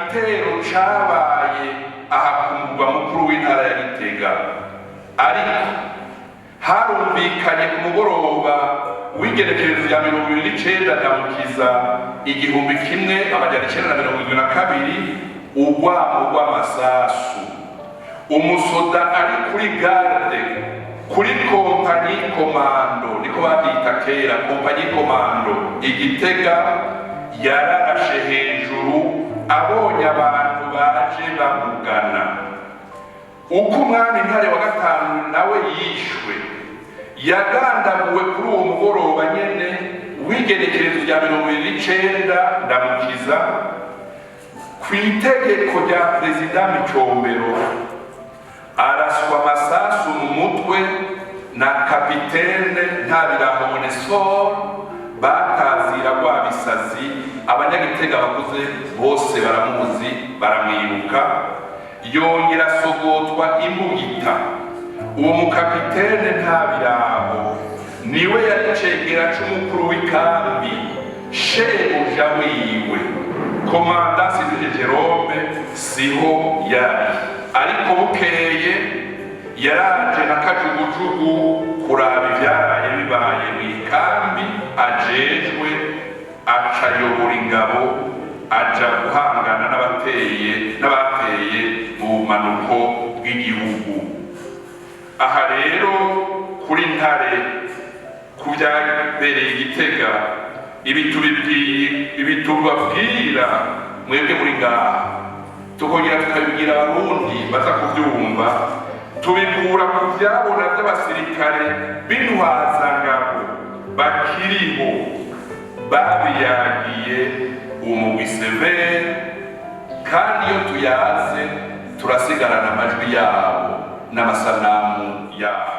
gitero cabaye aha ku mugwa mukuru w'intara ya Gitega, ariko harumvikanye ku mugoroba w'igenekerezo rya 29 Ndamukiza 1972 urwamo rw'amasasu. Umusoda ari kuri garde kuri compagnie commando, niko babyita kera, compagnie commando i Gitega, yararashe hejuru abonye abantu baje bamugana. Uko umwami Ntare wa gatanu nawe yishwe, yagandaguwe kuri uwo mugoroba nyene w'igenekerezo rya 29 Ndamukiza ku itegeko rya perezida Micombero, araswa amasasu mu mutwe na kapitene Ntabiraho Onesphore batazira Rwabisazi. Abanyagitega bakuze bose baramuzi, baramwibuka. Yongera asogotwa imbugita. Uwo mukapitene Ntabiraho niwe yari cegera c'umukuru w'ikambi, shebuja wiwe commandant Sinduhije Jerome siho yari, ariko bukeye yaraje na kajugujugu kuraba ivyaraye bibaye mu ikambi ajejwe, acayobora ingabo aja guhangana n'abateye n'abateye mu bumanuko bw'igihugu. Aha rero kuri Ntare, ku byabereye Igitega, ibi tubabwira mwebwe muri ngaha, tukongera tukabibwira Abarundi baza kubyumva, tubikura ku byabona by'abasirikare b'intwazangabo bakiriho babiyagiye umugwi CVR. Kandi iyo tuyaze turasigarana amajwi yabo n'amasanamu yabo.